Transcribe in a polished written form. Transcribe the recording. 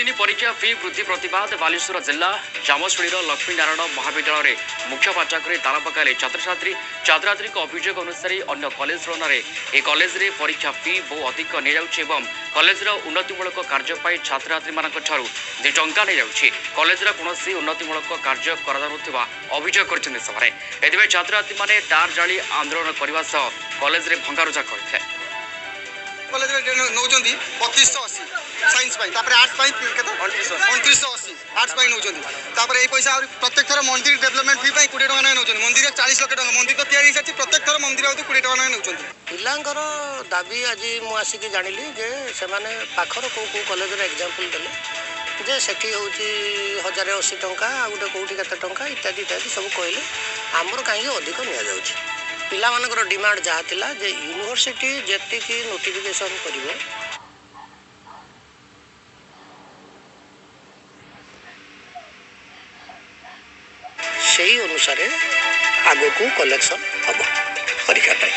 3 ପରୀକ୍ଷା ଫି ବୃଦ୍ଧି ପ୍ରତିବାଦ। ବାଲେଶ୍ୱର ଜିଲ୍ଲା ଜାମଶୁଳିର ଲକ୍ଷ୍ମୀନାରାୟଣ ମହାବିଦ୍ୟାଳୟରେ ମୁଖ୍ୟ ପାଠକରେ ତାଲା ପକାଇଲେ ଛାତ୍ରଛାତ୍ରୀ। ଛାତ୍ରଛାତ୍ରୀଙ୍କ ଅଭିଯୋଗ ଅନୁସାରେ ଅନ୍ୟ କଲେଜ ତୁଳନାରେ ଏ କଲେଜରେ ପରୀକ୍ଷା ଫି ବହୁ ଅଧିକ ନିଆଯାଉଛି ଏବଂ କଲେଜର ଉନ୍ନତିମୂଳକ କାର୍ଯ୍ୟ ପାଇଁ ଛାତ୍ରଛାତ୍ରୀମାନଙ୍କ ଠାରୁ 2 ଟଙ୍କା ନିଆଯାଉଛି। କଲେଜର କୌଣସି ଉନ୍ନତିମୂଳକ କାର୍ଯ୍ୟ କରାଯାଉନଥିବା ଅଭିଯୋଗ କରିଛନ୍ତି ସେମାନେ। ଏଥିପାଇଁ ଛାତ୍ରଛାତ୍ରୀମାନେ ଟାୟାର ଜାଳି ଆନ୍ଦୋଳନ କରିବା ସହ କଲେଜରେ ଭଙ୍ଗାରୁଜା କରିଥିଲେ। କଲେଜରେ ନେଉଛନ୍ତି 2580 ସାଇନ୍ସ ପାଇଁ, ତାପରେ ଆର୍ଟ୍ସ ପାଇଁ କେତେ? 2980 ଆର୍ଟ୍ସ ପାଇଁ ନେଉଛନ୍ତି। ତାପରେ ଏଇ ପଇସା ଆହୁରି ପ୍ରତ୍ୟେକ ଥର ମନ୍ଦିର ଡେଭଲପମେଣ୍ଟ ଫି ପାଇଁ 20 ଟଙ୍କା ଲେଖାଏଁ ନେଉଛନ୍ତି। ମନ୍ଦିର 40 ଲକ୍ଷ ଟଙ୍କା ମନ୍ଦିର ତ ତିଆରି ହେଇସାରିଛି, ପ୍ରତ୍ୟେକ ଥର ମନ୍ଦିର ହେଉଛି 20 ଟଙ୍କା ଲେଖାଏଁ ନେଉଛନ୍ତି। ପିଲାଙ୍କର ଦାବି ଆଜି ମୁଁ ଆସିକି ଜାଣିଲି ଯେ ସେମାନେ ପାଖର କେଉଁ କେଉଁ କଲେଜର ଏକ୍ଜାମ୍ପଲ୍ ଦେଲେ ଯେ ସେଠି ହେଉଛି 1080 ଟଙ୍କା, ଆଉ ଗୋଟେ କେଉଁଠି କେତେ ଟଙ୍କା ଇତ୍ୟାଦି ଇତ୍ୟାଦି ସବୁ କହିଲେ। ଆମର କାହିଁକି ଅଧିକ ନିଆଯାଉଛି? ପିଲାମାନଙ୍କର ଡିମାଣ୍ଡ ଯାହା ଥିଲା ଯେ ୟୁନିଭର୍ସିଟି ଯେତିକି ନୋଟିଫିକେସନ୍ କରିବ ସେଇ ଅନୁସାରେ ଆଗକୁ କଲେକ୍ସନ୍ ହେବ ପରୀକ୍ଷା ପାଇଁ।